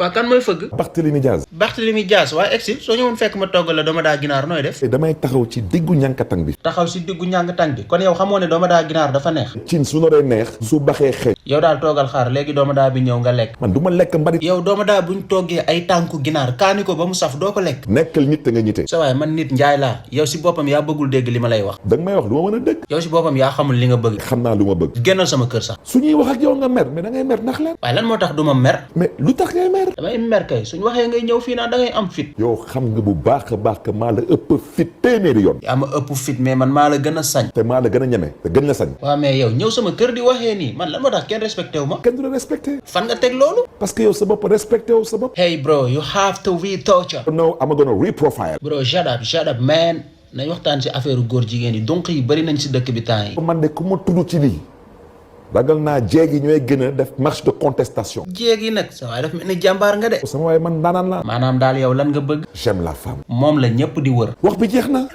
waa kan mooy fëgg. Barthélémy Diaz. Barthélémy Diaz waa exil soo ñëwoon fekk ma toggal la doomu daa ginaar nooy def. damay taxaw ci diggu ñànkatang bi. taxaw si diggu ñàng-tàng bi kon yow xamoo ne doomu daa ginaar dafa neex. cin su noree neex. su baxee xeeñ. yow daal toogal xaar léegi doomu daa bi ñëw nga lekk. man du ma lekk mbalit. yow doomu daa buñ toggee ay tànku ginaar kaani ko ba mu saf doo ko lekk. nekkal nit te nga ñite. sa waay man nit njaay laa yow si boppam yaa bëggul dégg li ma lay wax. da nga may wax lu ma mën a dëgg. yow si boppam yaa xamul li nga bëgg. xam naa lu ma bëgg. génnal sama kër sax. su ñuy wax ak yow nga mer mais da ngay mer ndax leen. waaye lan moo tax du ma mer. mais lu tax ngay mer. damay mer kay suñ waxee ngay ñëw fii naa da ngay am fit. yow xam nga bu baax a baax que maa la ëpp fit téeméeri yoon. yaa ma ëpp fit mais man maa la gën a sañ. te maa la gën a ñeme te gën la sañ. waaw mais yow ñëw sama kër di waxee nii man lan moo tax kenn respecté wu ma. kenn du la respecté. fan nga teg loolu. parce que yow sa bopp respecté wu sa bopp. hey bro you have to retouch. no I'm gonna reprofile. bro shut up man nañ waxtaan si affaire góor jigéen yi donc yi bëri nañ si dëkk bi temps yi. man de ku ma tudd ci lii ragal naa jéeg yi ñooy gën a def marche de contestation. jéeg yi nag sa waaye daf mel ni jàmbaar nga de. sama waaye man daanaan la. maanaam daal yow lan nga bëgg. j'aime la femme. moom la ñëpp di wër. wax bi jeex na.